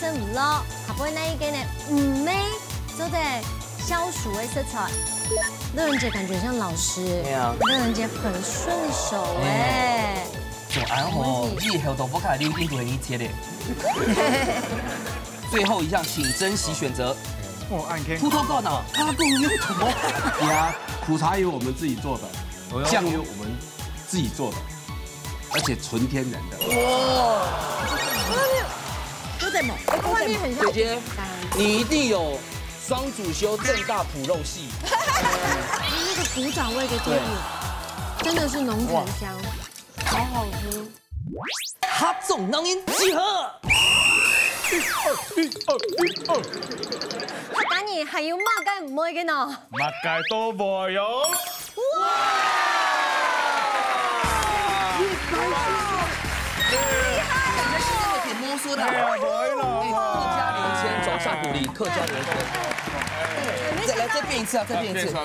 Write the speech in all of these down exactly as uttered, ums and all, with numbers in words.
真毋落，下背那一个呢，五味做得消暑的食材。樂仁姐感覺像老師，對啊。樂仁姐很順手哎。做恁好，以後都不敢留印度人一切的。最後一項，請珍惜選擇。哦，恁健康。葡萄乾啊，它更有土。呀，苦茶油我们自己做的，酱油我们自己做的，而且纯天然的。哇！有点猛，有点猛。姐姐，你一定有双主修正大普肉系。那个古早味的豆乳，真的是浓醇香，好好吃。客家人集合！客家人還有麼个毋會个呢？麼个都會哦。哇！厲害哦！你是真的挺摸索的。哎呀，不會了。客家流圈，掌聲鼓勵客家流圈。再來，再變一次啊，再變一次。好，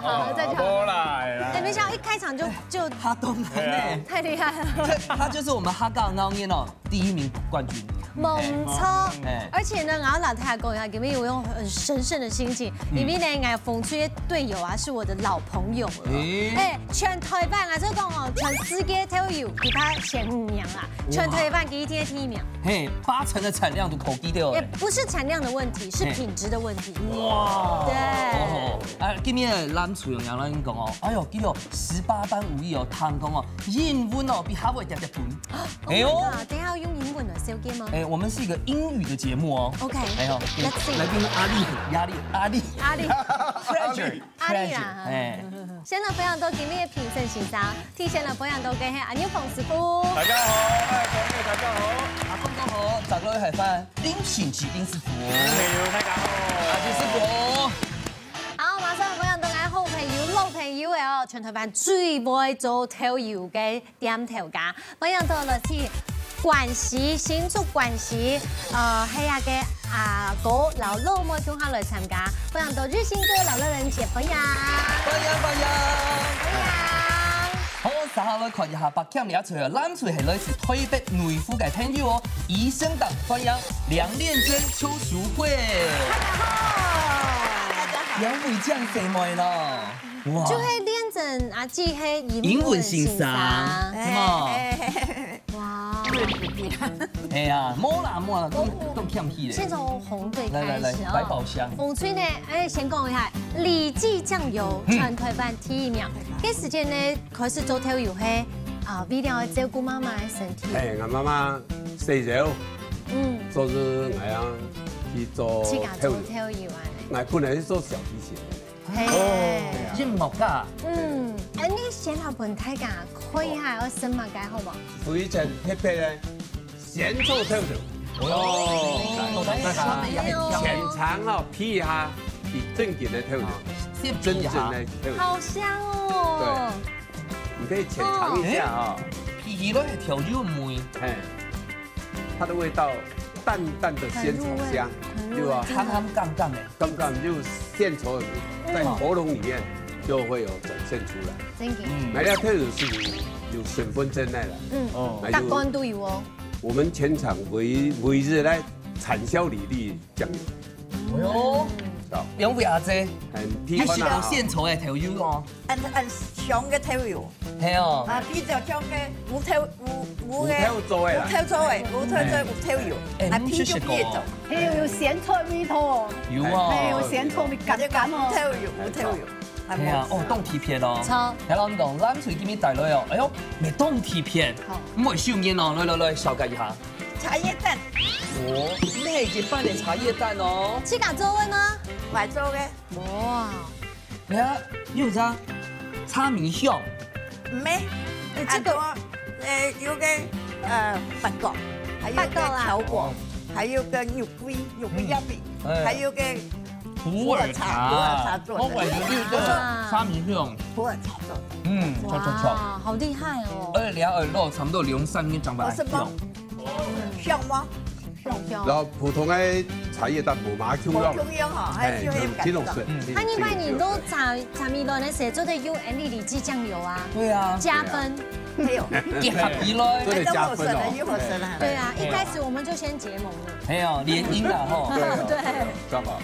好，再唱。好，來，來。哎，沒想到一開場就，就哈东人呢。太厲害了。他就是我們哈港闹念哦，第一名冠軍。沒錯。哎。而且呢，然後老太太跟我一樣，今天我用很神聖的心情，因為呢，俺紅隊的隊友啊，是我的老朋友了。哎。哎，全台灣啊，就講哦，全世界都有，比他前五名啊，全台灣第一天第一名。 嘿，八成的產量都考慮到了。也不是產量的問題，是品質的問題。哇！對。哦，啊，今日的藍隊有人講哦，哎喲，佢有十八般武藝哦，聽講哦，英文哦，比客話特別通。哎喲。Oh my god，等一下要用英文來紹介嗎？哎，我們是一個英語的節目哦。OK，哎喲，let's see。來賓阿力很壓力，阿力。阿力。Pressure。 阿力啦，哎。先來分享到今日的評審先生，第一先來分享到个係阿牛彭師傅。大家好，各位朋友，大家好。阿公哥好，掌聲歡迎林品奇林師傅。朋友，大家好。阿杰師傅。好，馬上分享到𠊎好朋友、老朋友个哦，全台灣最會做豆油个店頭家，歡迎到來自關西，新竹關西，呃，係啊个阿哥摎老妹共下來參加，歡迎到日新哥摎樂仁姐，歡迎。歡迎，歡迎。歡迎。好，接下來看一下，北京這隊哦，藍隊係來自台北內湖个朋友哦，醫生黨，歡迎梁練珍、邱淑慧。大家好。大家好。兩位靚細妹咯。 哇。就係練珍阿姊係英文先生，英文先生。係無？哎，哎，哎，哎。哇。哎呀，無啦，無啦，都，都忒謙虛咧。先從紅隊開始哦。來，來，來，百寶箱。紅隊呢，哎，先講一下，李記醬油，嗯。全台灣第一名。該時間呢，開始做豆油係，啊，為了愛照顧媽媽个身體。哎，𠊎媽媽細時候，嗯。做事𠊎也去做豆油。自家做豆油啊。𠊎本來係做小提琴个。 嘿。哦，音樂家。嗯，哎，你先來分大家看一下，愛先麼个好無？我以前特別个，先做豆油。哦，大家。全場哦，比一下，比正經个豆油，先比一下。真正个豆油。好香哦。對，你可以淺嘗一下啊。哦。鼻起來係豆油味。嘿。 它的味道淡淡的仙草香，很入味，很入味，對吧？真的。鹹鹹甘甘个。甘甘就仙草在喉嚨裡面就會有展現出來。真的。嗯。那這豆油是有，有成分在內的。嗯。哦。那就，各款都有哦。我們全場唯，唯一來產銷履歷醬油。哎喲，好。兩位阿姐，很批判啊。你係有仙草个豆油哦。 恁，恁香个豆油。係哦。啊，比較香个烏豆，烏，烏个，烏豆做个啦。烏豆做个，烏豆做烏豆油。哎，啊，你食過哦？皮就變做。哎喲，有仙草味道哦。有哦。哎，有仙草味，甘甘哦。烏豆油，烏豆油。係啊，哦，當特別哦。著。係啦，你講，藍隊今日帶來哦，哎喲，乜當特別。好。毋會收面哦，來來來，紹介一下。茶葉蛋。哦，乜係一般个茶葉蛋哦。自家做个嗎？𠊎做个。哇。 你看，有啥？茶米香。毋係，這個，啊，呃，有個，呃，八角，還有個八角啊。條果，還有個肉桂，肉桂葉，嗯。哎。還有個普洱茶，普洱茶做的。我感覺就是這個茶米香。哇。普洱茶做的。嗯，著，著，著。哇，好厲害哦。而且兩個肉差不多兩三年長得還香。哦，是嗎？ 香嗎？香香。然後普通个茶葉蛋無麼共樣。無共樣吼，哎，哎，就會有感覺。嗯。啊，你買你都茶，茶米卵个時，做得用N D李記醬油啊。對啊。加分。哎呦，結合起來。做得加分哦。哎，又好吃了，又好吃了。對啊，一開始我們就先結盟了。哎呀，聯姻了吼。對啊，對。剛好。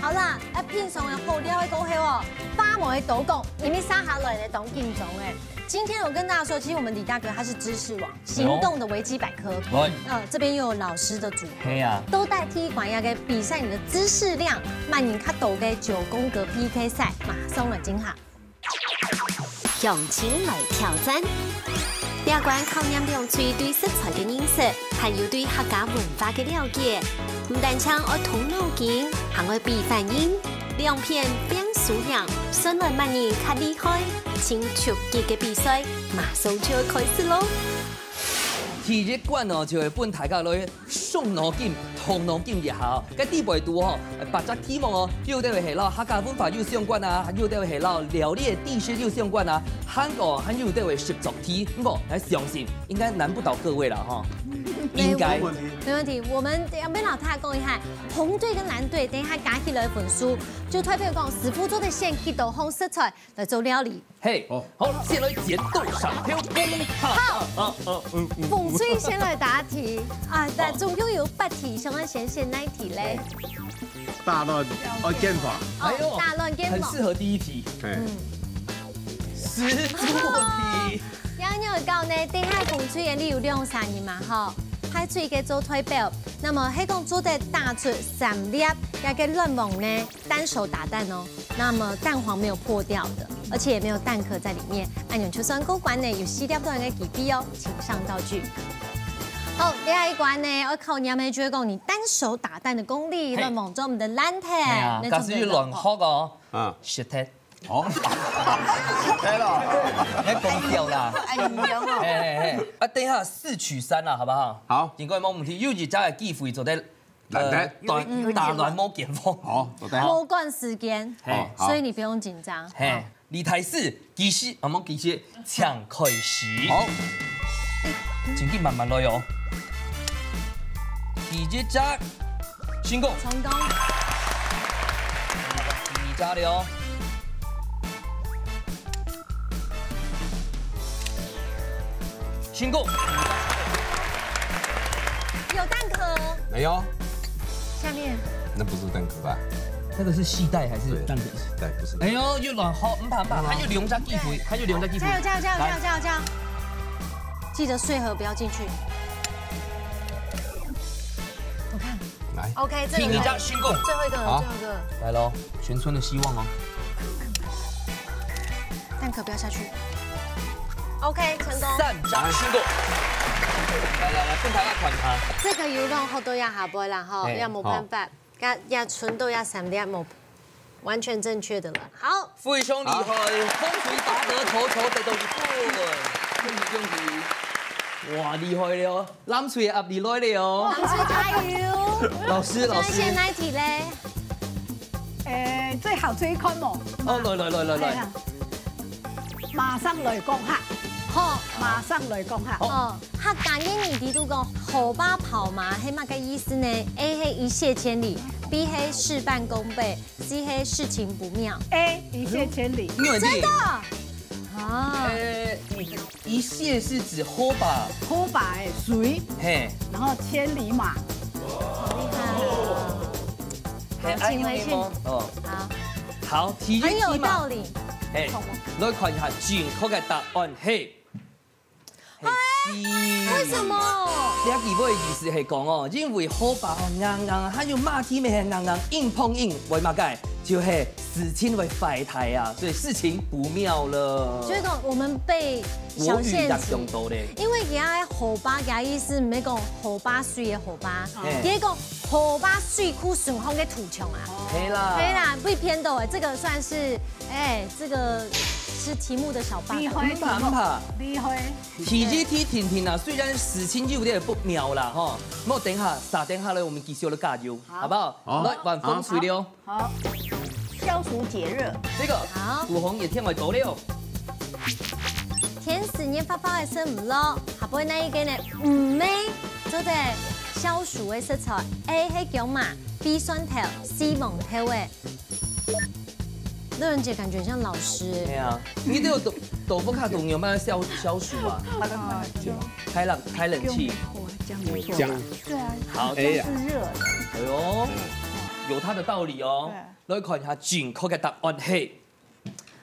好啦，啊，平常个好料个過後哦，話無多講，因為接下來呢當緊張欸。今天我跟大家說，其實我們李大哥他是知識王，行動的維基百科。喂。呃，這邊又有老師的組合，嘿啊。都代替管家个比賽你的知識量，麼人較多个九宮格P K賽，馬上來進行。 鄉親來挑戰。這關考驗兩隊對食材个認識，還有對客家文化个了解。毋單淨愛動腦筋，還愛比反應。兩片拚輸贏，算來麼人較厲害？盡刺激个比賽，馬上就愛開始囉！第一關哦，就會分大家來 傷腦筋、動腦筋一下哦。該底背肚吼，八隻題目哦，有兜係摎客家文化有相關啊，有兜係摎料理个知識有相關啊，還過還有兜係實作題。毋過，𠊎相信應該難不倒各位了哈。應該。沒問題。沒問題，我們等一下，摎大家講一下，紅隊跟藍隊等一下加起來分數，就代表講師傅做得選幾多項食材來做料理。 嘿，哦。好，先來剪刀石頭布。好，啊，啊，嗯，嗯。紅隊先來答題啊，那總共有八題，想愛先選哪一題嘞？大亂愛揀法。哦，哎呦，大亂揀法。很適合第一題。嘿。嗯。食作題。要你有講呢，等下紅隊个你有兩儕人嘛，吼，派出一個做代表，那麼係講做得打出三粒，這個亂網呢，單手打蛋哦。 那麼蛋黃沒有破掉的，而且也沒有蛋殼在裡面，恁樣就算過關呢，有四粒蛋个機會哦，請上道具。好，這一關呢，愛考驗个就係講你單手打蛋个功力，嘿。亂網做毋得爛忒，嘿啊，那做毋得假使有亂學哦，啊。食忒。哦，食忒了。愛講笑啦。哎呀哦。嘿，嘿，嘿，啊，等一下四取三啦，好不好？好。應該無問題，有一隻个機會做得 難得。呃，打，有，有，有打亂無揀方。好，做得。無趕時間，嘿。哦，好。所以你不用緊張。嘿，好。李大師，其實，啊，無，其實，請開始。好。請你慢慢來哦。第一隻，成功。成功。第二隻了哦。 成功。有蛋殼。沒有。下面。那不是蛋殼吧？那個是繫帶還是蛋殼？對，繫帶，不是。哎呦，又亂吼，毋怕毋怕，還有兩隻機會，還有兩隻機會。加油，加油，加油，來。加油，加油，加油！記得穗核不要進去。我看。 來。OK，這個可以。第二隻成功。最後一個了，好。最後一個。來囉，全村的希望哦。蛋殼不要下去。OK，成功。三隻成功。來來來，分大家看看。這個有摎好多也下背啦吼，嘿。也無辦法，好。也，也伸到也三粒無 完全正確的了。好。非常厲害，好。紅隊大哥頭頭得到一分，恭喜恭喜！哇，厲害了，藍隊壓力來了哦。藍隊加油！老師，老師。想愛選哪一題嘞？誒，最好最看無？哦，來來來來來。哎呀，馬上來講客。好。馬上來講客。好。哦，客家諺語裡肚講，河壩拋鰻係麼个意思呢？A係一瀉千里，B係事半功倍， C係事情不妙。A，一瀉千里。因為你，真的？啊。呃，一瀉是指河壩。河壩的水，嘿。然後千里馬。好厲害哦。嘿，好，請回去。按呢哦。哦。好。好，第一題嘛。很有道理。嘿，來看一下正確个答案，嘿。 嘿，為什麼？這句話个意思係講哦，因為河壩哦硬硬，還有馬蹄咩硬硬，硬碰硬，會麼个？就係事情會壞忒啊，所以事情不妙了。所以講，我們被小陷阱。我遇到這種多嘞。因為佢个河壩，佢个意思毋係講河壩水个河壩，嘿。佢係講河壩水庫順風个土牆啊。係啦。係啦，被騙到欸，這個算是，哎，這個是題目的小 bug。厲害，毋怕，毋怕。厲害。第二題定定啊，雖然事情有點不妙啦，吼，莫等下，煞等下來，我們繼續來加油，好。好不好？好。來，換紅隊了。好。好。消暑解熱。這個，好。古紅也聽會到了。天時熱發發个食物囉，下背哪一個呢？毋係，做得消暑个食材，A係薑嫲，B蒜頭，C黃豆仔。乐仁姐感觉像老师哎。对啊，你都有豆豆腐卡都有没有消消暑啊？好了好了，就开冷开冷气。我这样不错。这样对啊，好，哎呀是热的。哎呦，有它的道理哦。来看一下正确的答案嘿，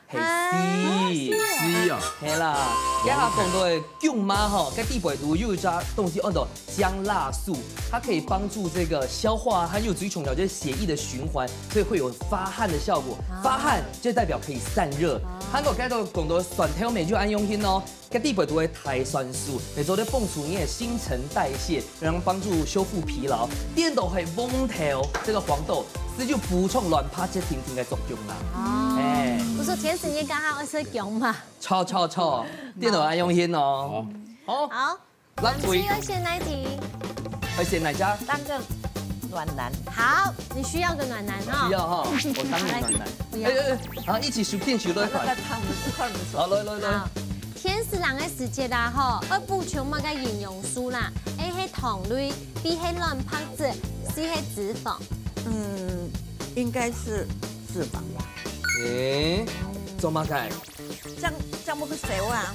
嘿啊，C。是啊，嘿啦，刚刚讲到的荨麻哈，在地表肚有一种东西叫做姜辣素，它可以帮助这个消化，还有最重要就是血液的循环，所以会有发汗的效果。发汗就代表可以散热。还有刚刚讲到蒜头味就恁用心哦。 个地表肚个大蒜素，会做得帮助你的新陈代谢，然后帮助修复疲劳。颠倒係黄豆，这个黄豆，是有补充卵白质甜甜个作用啦。哦，哎，不是甜食也刚好是荨麻。错错错，颠倒爱用心哦。好，好，蓝鬼所以要选哪一题？要选哪家？当个暖男。好，你需要个暖男哈。需要哈，我当你暖男。不要哎哎哎，好，一起数，电球都快。看不是看不是。好，来来来好，，天时冷个时节啦吼，要补充么个营养素啦？A係糖类，B係卵白质，C係脂肪。嗯，应该是脂肪吧。哎，做么个？这样这样不会熟啊？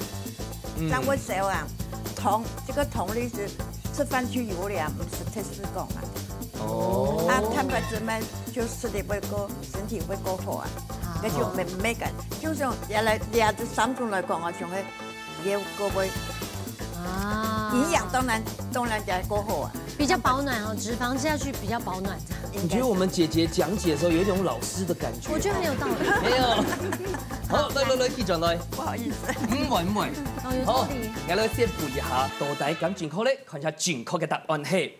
嗯这样会熟啊？糖，这个糖类是吃饭去油了，不是太适当啊。哦啊，蛋白质嘛，就吃的会够，身体会够好啊。那就没没感，就像原来两只三种来讲啊，就会也够会啊营养当然当然也够好啊。比较保暖哦，脂肪吃下去比较保暖。你觉得我们姐姐讲解的时候有一种老师的感觉？我觉得很有道理。没有。好，来来来，记转来。不好意思，嗯，完美。哦，有道理。来来先补一下，到底敢正确咧？看一下正确的答案嘿，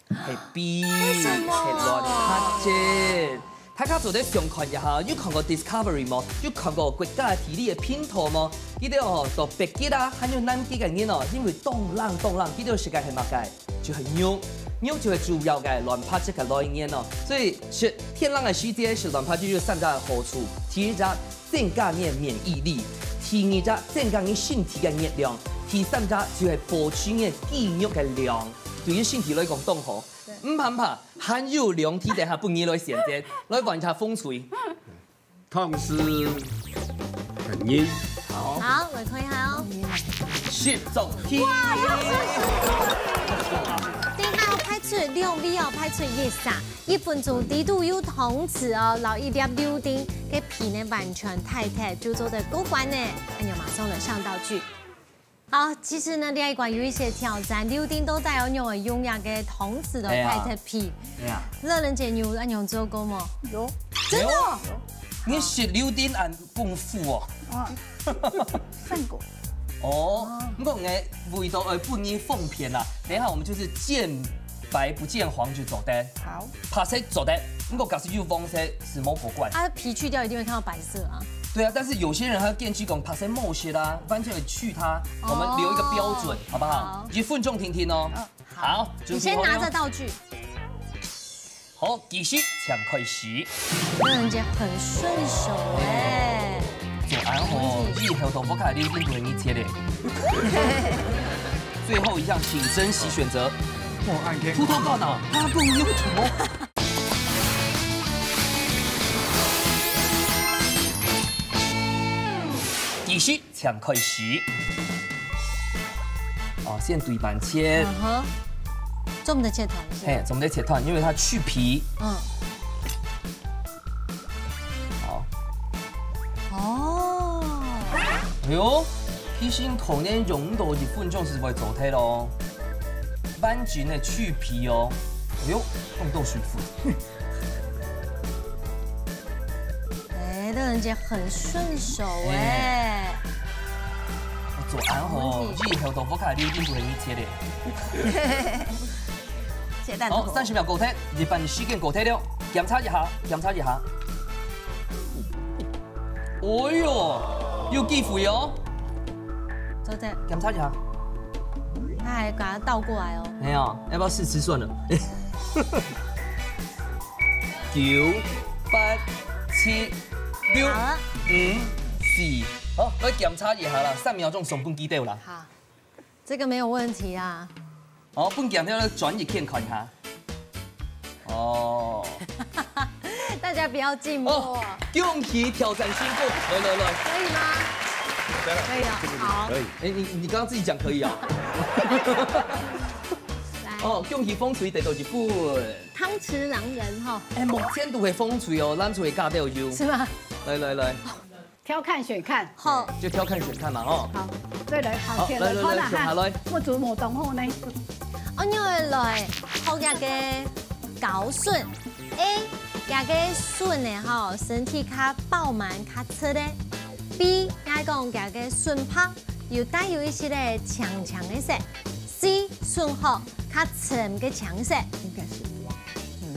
係B，係卵白质。大家做得想看一下，有看过 Discovery 无？有看过国家地理的拼图无？记得哦，到北极啊，还有南极个人哦，因为当冷当冷，记得食个系么个？就系肉，肉就系主要个卵白质个来源哦。所以食天冷个时节食卵白质有三个好处，第一只增加你个免疫力，第二只增加你身体个热量，第三只就系保持你肌肉个量。 对于身体来讲当好。毋怕毋怕，还有两题等下分你来选择，来玩一下风水。汤匙很硬，好，好，我看一下哦。十中题。等下要拍出两位哦，拍出一下，一分钟底肚有汤匙哦，然后一粒柳丁，给皮呢完全太太就做得过关呢。那你马上来上道具。 好，其实呢，这一关有一些挑战，柳丁都带有那种用那个汤匙的哎呀太太皮。哎呀，热人姐，你有那种做过吗？有真的哦？你食柳丁恁功夫哦。啊，上过。哦，不过我为到呃不你奉骗啦，等一下我们就是见白不见黄就做得，好，白色做得，不过假使有黄色是无过关。啊，皮去掉一定会看到白色啊。对啊，但是有些人还要电击讲白色冒险啦，完全去它，我们留一个标准，好不好？好一分钟听听哦。好，你先准备好了拿着道具。好，计时请开始。热人姐很顺手哎。做安好，以后都不开你一定不会你切的。最后一项，请珍惜选择。我按天葡萄干啊，它不用什么。计时请开始。哦，先对半切。嗯哼，做毋得切断是吧？嘿，做毋得切断，因为它去皮。嗯，好。哦，哎呦，皮心可能用到一分钟是会做得咯。完全的去皮哦。哎呦，用到水分。哎，热人姐很顺手哎。做安好，没问题以后都不开你一定不会你切的。切蛋好，三十秒过忒，一般时间过忒了，检查一下，检查一下。哦哟，有机会哦，做得，检查一下。他还把它倒过来哦。没有，要不要试吃算了？九、八、七、六、好了，五、四。好，来检查一下啦，三秒钟上分几掉啦。好，这个没有问题啊。好，分检掉转一圈看一下。哦，大大家不要寂寞。哦，恭喜挑戰成功！來來來，可以嗎？可以啊，好。可以。哎，你你刚刚自己讲可以啊？来，哦，恭喜紅隊得到一分。汤匙狼人哈，哎，目前都系紅隊哦，藍隊加到有。是吗？来来来，挑看选看，好，就挑看选看嘛哦。好，对了，好，好，来来来，选下来。目珠无当好呢。哦，你来，好个个高顺。 A，佢个筍仔吼，身體較飽滿、較直个。B，也係講佢个筍白有帶有一息个青青个色。C，筍殼較深个青色。应该是我。嗯，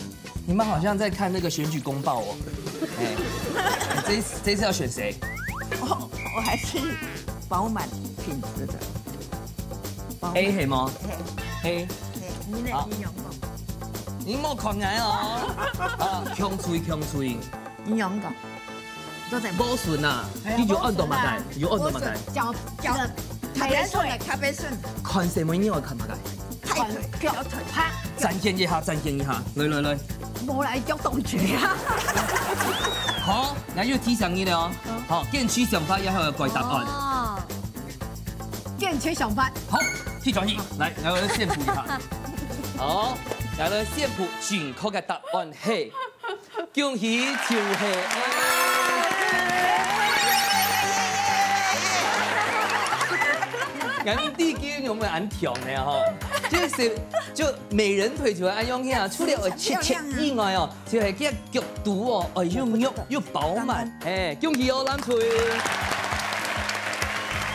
你们好像在看那个选举公报哦。哎，这一次这一次要选谁？我我还是饱满品质的。饱满。A系吗？嘿，A。嘿，你呢？好。你用过？ 你莫看𠊎哦。啊，強吹強吹。你用个，都在無順啊，哎呀，你有按到麼个？無順啊。有按到麼个？腳腳，咖啡順，咖啡順。看什麼你要看麼个？大腿、小腿，啪。展現一下，展現一下，來來來。無來腳動拳啊。好，那就提醒你了哦。好，堅持想法，然後要改答案。哦。堅持想法。好，去轉去，來，來，我來宣布一下。好，來，來宣布正確个答案係。 恭喜，就係。哎，𠊎等第一个有没有恁強呢？吼，就是就美人腿就係恁樣啊，除了有切切以外哦，就係个角度哦，哦又肉又饱滿，哎，恭喜哦，藍隊。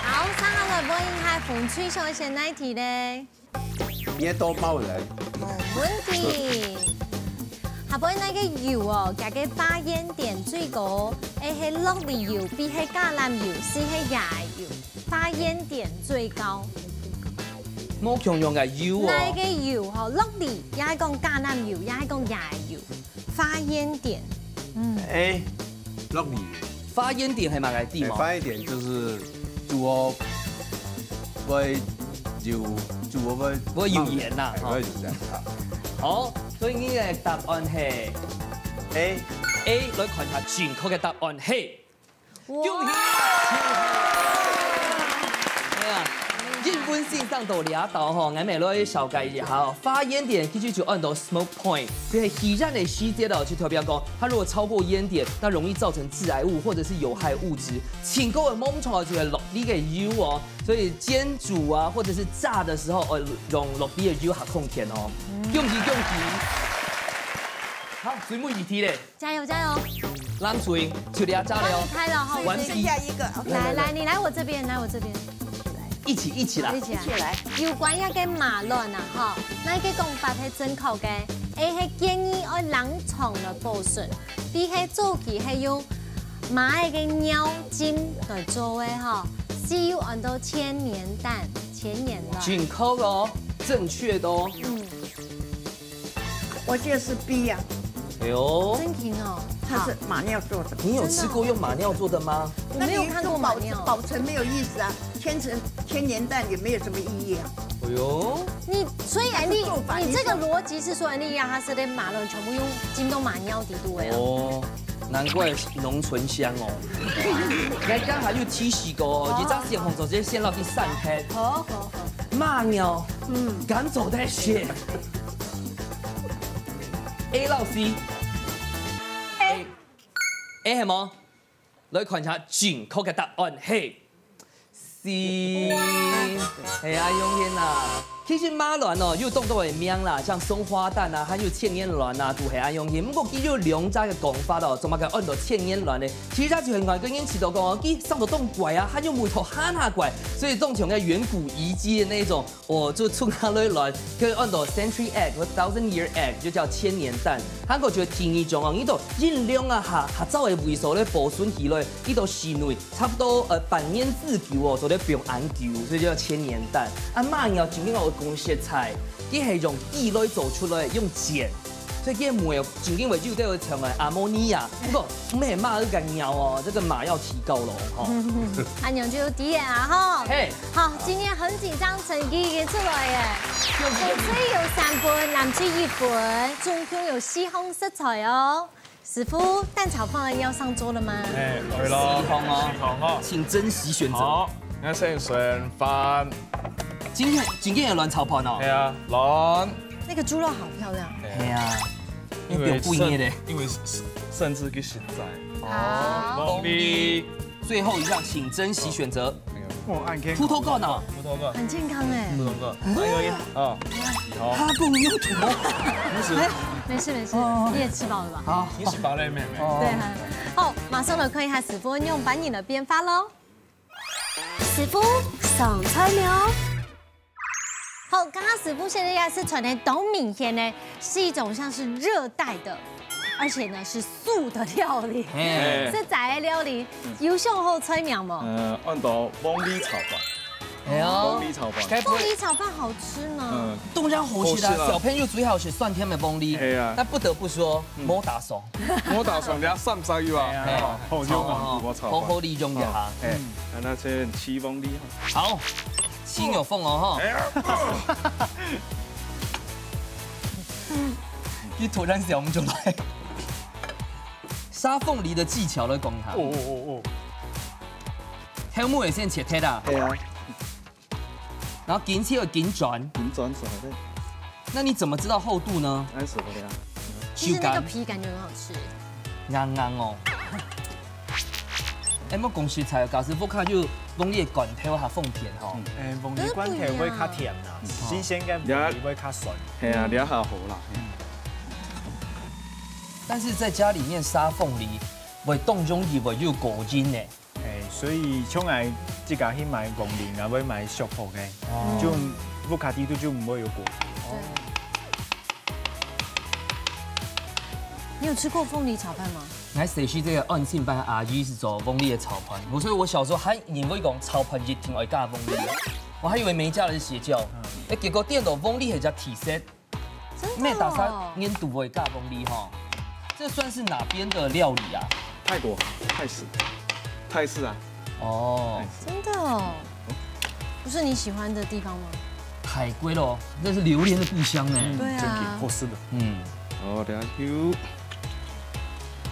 好，上好了，播音開，紅隊想要選哪一題呢？ 你也多包人。無問題。下背該个油哦，佢个發煙點最高，A係落梨油，B係橄欖油，C係椰油，發煙點最高。無共樣个油哦。哪个油吼？落梨，也係講橄欖油，也係講椰油。 發煙點。嗯。A，落梨。發煙點係麼个地方？哎，發煙點就是煮哦，會有，煮哦會會有煙呐，哎，吼。會有煙啊。好，所以你个答案係A。A，來看一下正確个答案係。 恭喜！哎呀，英文先生到這兜吼，𠊎等來紹介一下哦。發煙點其實就安到smoke point，就係吸煙个時節哦，就代表講，它如果超過煙點，那容易造成致癌物或者是有害物質。盡高个monthly就係落梨个油哦，所以煎煮啊，或者是炸的時候，哦，用落梨个油較康健哦。恭喜恭喜！好，最尾一題咧。 加油加油！藍隊，就這隻了哦。幫你開了哈，完畢。剩下一個，OK。來來，你來我這邊，來我這邊。一起一起來。一起來。一起來。有關該个馬卵啊，吼，哪个講法係正確个？A係建議愛冷藏來保存，B係早期係用馬仔个尿浸來做个吼，C又安到千年蛋、千年卵。正確哦，正確的哦。嗯。 我記得是B呀。哎喲，真甜哦。它是馬尿做的。你有吃過用馬尿做的嗎？我沒有看過馬尿。那你用保保存沒有意思啊，千層千年蛋也沒有什麼意義啊。哎喲，你所以哎，你它是做法，你這個邏輯是說，哎，你讓它是連馬卵全部用浸到馬尿底肚的哦。哦，難怪農村鄉哦。來，剛才有提示過哦，哦。你這先紅手先先落去散開。好好好。馬尿，嗯，趕走代謝。 A摎C。A。A係無？來看一下正確个答案係C。係啊，永賢啊。其實馬卵哦，有當多个名啦，像松花蛋啊，還有千年卵啊，都係恁樣形。毋過佢有兩隻个講法哦，做麼个安到千年卵呢？其實就係外國人知道講，佢生到當乖啊，還有味道還較乖，所以當像个遠古遺跡的那種 哦，就出下來卵，佢安到century egg或thousand year egg，就叫千年蛋。還過就第二種哦，你都盡量啊，下下早个位所咧保存起來，你都室內差不多呃半年之久哦，所以放恁久，所以叫千年蛋。啊，馬尿正經哦，講實在，佢係用雞來做出來，用煎。 所以佢个味正經會有兜像个ammonia，不過毋係馬个尿哦，這個馬要提高咯，吼。恁樣就有底个啊，吼。嘿。好，今天很緊張，成績已經出來耶。有趣。紅隊有三分，藍隊一分，總共有四項食材哦。師傅，蛋炒飯要上桌了嗎？哎，來咯，食飯哦。食飯哦。請珍惜選擇。好，𠊎先選飯。今天，今天也卵炒飯哦。係啊，卵。那個豬肉好漂亮。哎呀，因為因為有不一樣的。因為甚，因為甚至个現在。好。黃梨。最後一項，請珍惜選擇。哦，恁健康。葡萄乾哦。葡萄乾。很健康哎。葡萄乾。哎呦，哦，好。他不用塗。不是。哎，沒事沒事，哦。你也吃飽了吧？好。你食飽了，妹妹？哦。對啊。好，馬上來看一下師傅用粄圓个變化咯。師傅上菜了。 好，剛剛師傅現在也是傳的當明顯呢，是一種像是熱帶的，而且呢是素的料理，嘿。是啥个料理？有想好菜名無？呃，安到黃梨炒飯。哎呀，黃梨炒飯。該不會，黃梨炒飯好吃嗎？嗯，當然好食啦，好食啦。小朋友最好食酸甜个黃梨。哎呀。但不得不說，嗯。無打爽。無打爽，你要上菜又啊。哎呀。哦，好用啊，好，我炒飯。好好利用一下。哦，哎，那先試黃梨哈。好。 先有風哦，吼。哎呀。佢突然想毋出來。殺鳳梨个技巧來講一下。哦，哦，哦，哦。頭目會先切忒啊。係啊。然後緊切又緊轉。緊轉出來个。那你怎麼知道厚度呢？恁樣子个啊。其實那個皮感覺很好吃。硬硬哦。 哎，莫講實在，假使屋下有黃梨个罐頭還方便吼。嗯。哎，黃梨罐頭會較甜啦，可是不一樣。新鮮个黃梨會較酸。係啊，這下好啦。但是在家裡面殺鳳梨，會當容易會有果蠅呢。哎，所以像𠊎自家去買黃梨，𠊎會買熟好个，哦。就屋下底肚就毋會有果蠅。對。你有吃過鳳梨炒飯嗎？ 𠊎細時節个安親班阿姨係做黃梨个炒飯，所以我小時候還認為講炒飯一定愛加黃梨，我還以為每家人係邪教。嗯。哎，結果點到黃梨係隻特色，真的哦。每大家人都會加黃梨吼，這算是哪邊的料理啊？泰國，泰式，泰式啊。哦。泰式。真的哦。 不是你喜歡的地方嗎？泰國咯，這是榴槤个故鄉呢。嗯，對啊。真係好食个。嗯。好，等下有。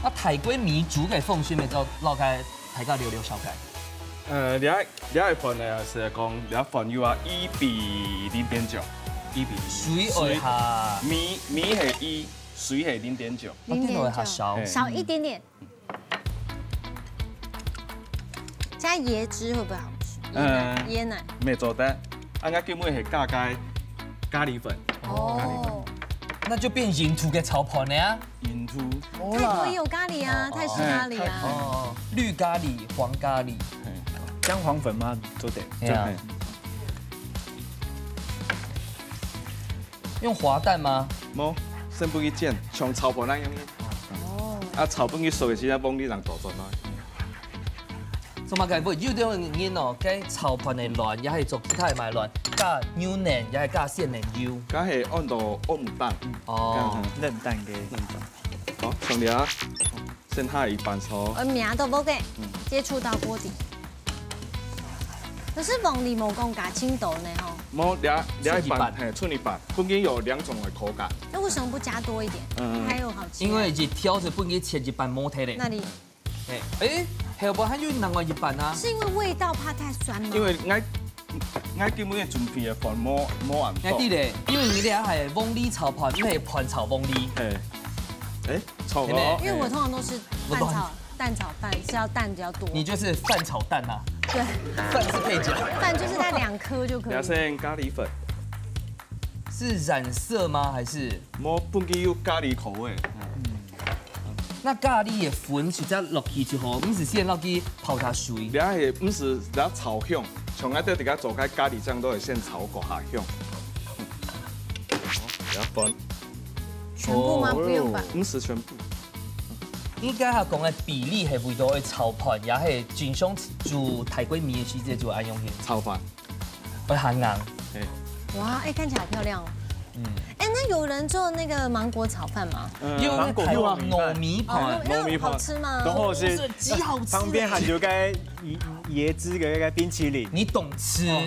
啊，泰國米煮个方式，咪就摎該大家聊聊紹介。呃，這，這个飯呢，係講這飯有啊，一比零點九，一比零。水愛下。水，米，米係一，水係零點九。啊，電腦會下少。零點九。嘿。少一點點。 加椰汁會不會好吃？椰奶，呃，椰奶。無做得，啊，𠊎根本係加該咖哩粉。哦。咖哩粉。那就變印度个炒飯了啊。印度。泰國也有咖哩啊，哦，泰式咖哩啊。哦，綠咖哩、黃咖哩。嘿。薑黃粉嘛，做得。對啊。嘿。 用滑蛋嗎？無，先分佢煎，像炒飯那樣个。哦。啊，炒分佢熟个時間，幫你讓倒轉來。做麼个會有種人哦，該炒飯个卵，也係做其他个賣卵，加牛奶，也係加鮮奶油。該係安到歐姆蛋。哦。嫩蛋个。嫩蛋。好，上了啊。 先下一半熟。呃，名都無个，嗯。接觸到鍋底。可是黃梨無講加盡多呢吼。無，這，這一半，出一半。嘿，出一半，中間有兩種个口感。那為什麼不加多一點？嗯。還有好吃。因為一條係分佢切一半無忒咧。那你？嘿，誒，後背還有另外一半啊。是因為味道怕太酸嗎？因為𠊎，𠊎根本準備个飯無，無恁多。𠊎知咧，因為你這係黃梨炒飯，毋係飯炒黃梨。嘿，誒，錯哦。真的。因為我通常都是飯炒，蛋炒飯是要蛋比較多。你就是飯炒蛋啊。對。飯是配角。飯就是帶兩顆就可以。也是咖哩粉。是染色嗎？還是？無，本身有咖哩口味。嗯。那咖哩个粉直接落去就好，毋使先落去泡下水。這係毋使，這炒香，像𠊎兜自家做个咖哩醬都係先炒過下香。這粉。全部嗎？哦。不用吧？毋使全部。 你頭下講个比例係為著愛炒飯，也係經常煮泰國麵个時節就愛用个。炒飯。會較硬。嘿。哇，哎，看起來好漂亮哦。嗯。哎，那有人做那個芒果炒飯嗎？呃，有芒果糯米飯。哦，糯米飯。糯米飯。那好吃嗎？然後是，是極好吃的。旁邊還有個椰，椰汁的那個冰淇淋。你懂吃。哦。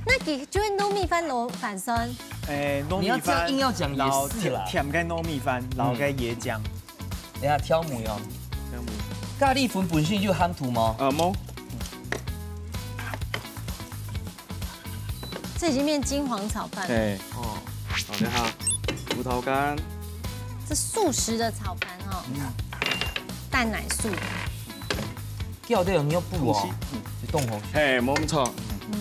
那佢就係糯米飯摎飯酸。哎，糯米飯，你要這樣硬要講也是啦。摎甜，甜个糯米飯，摎个椰漿。嗯。等一下挑梅哦。挑梅。咖哩粉本身就有鹹度嗎？啊，無。這已經變金黃炒飯了。嘿。哦。好，等一下，葡萄乾。這素食的炒飯哦。嗯。蛋奶素。叫這種肉脯哦，東西。嗯。就凍好。嘿，無錯。嗯。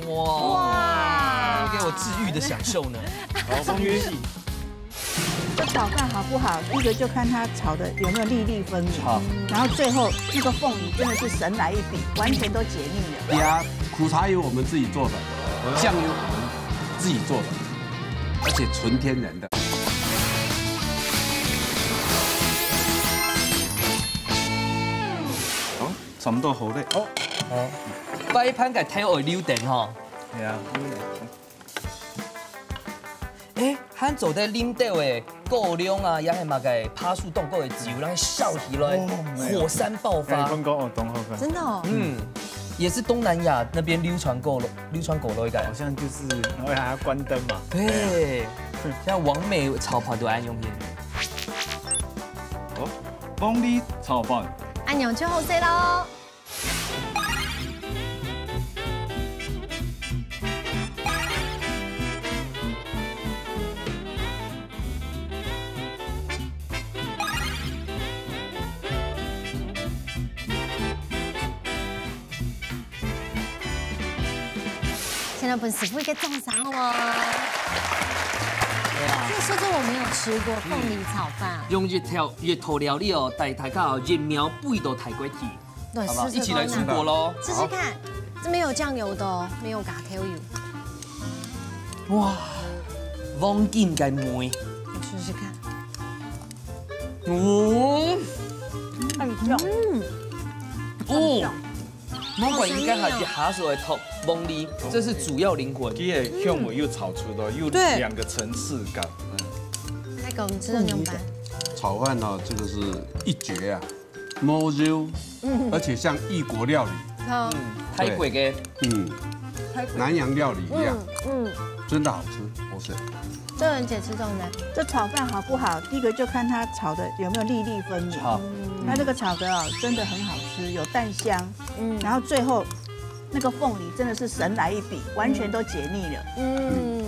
哇，哇。给我治愈的享受呢。好，終於。這炒飯好不好？第一個就看它炒得有沒有粒粒分明，好。然後最後那個鳳梨真的是神來一筆，完全都解膩了。呀，苦茶油我們自己做的，醬油我們自己做的，而且純天然的。好。 差不多好咧。哦。哦。擺盤个頭愛留等吼。係啊。欸，還做得啉到个高粱啊，也係麼个巴樹當高个酒，讓它燒起來，哦，沒有。火山爆發。哎，你講哦，當好看。真的哦。嗯，也是東南亞那邊流傳過了，流傳過了一個。好像就是，然後還要關燈嘛。對，像完美炒飯都愛用這個。哦，鳳梨炒飯。恁樣就好勢咯。 先來分師傅一個掌聲，好無？對啊。這說真我沒有吃過鳳梨炒飯啊。用一條，一道料理哦，帶大家哦，一秒飛到泰國去。 對，好不好？試試看啊。一起來出國咯。試試看，好。這沒有醬油的哦，沒有加豆油。哇，黃金个梅。我試試看。哦。很香。嗯。哦。很香。芒果應該還是下手會top黃梨，這是主要靈魂。佢个香味又炒出來，又對。兩個層次感。嗯。那個我們吃到牛排。炒飯呢，這個是一絕啊。 無油，嗯。而且像異國料理，哦。嗯，泰國个。嗯，泰國。南洋料理一樣，嗯，嗯。真的好吃，好吃。這很解吃重的。這炒飯好不好？第一個就看它炒的有沒有粒粒分明。好。嗯。它這個炒的哦，真的很好吃，有蛋香。嗯。然後最後那個鳳梨真的是神來一筆，完全都解膩了。嗯，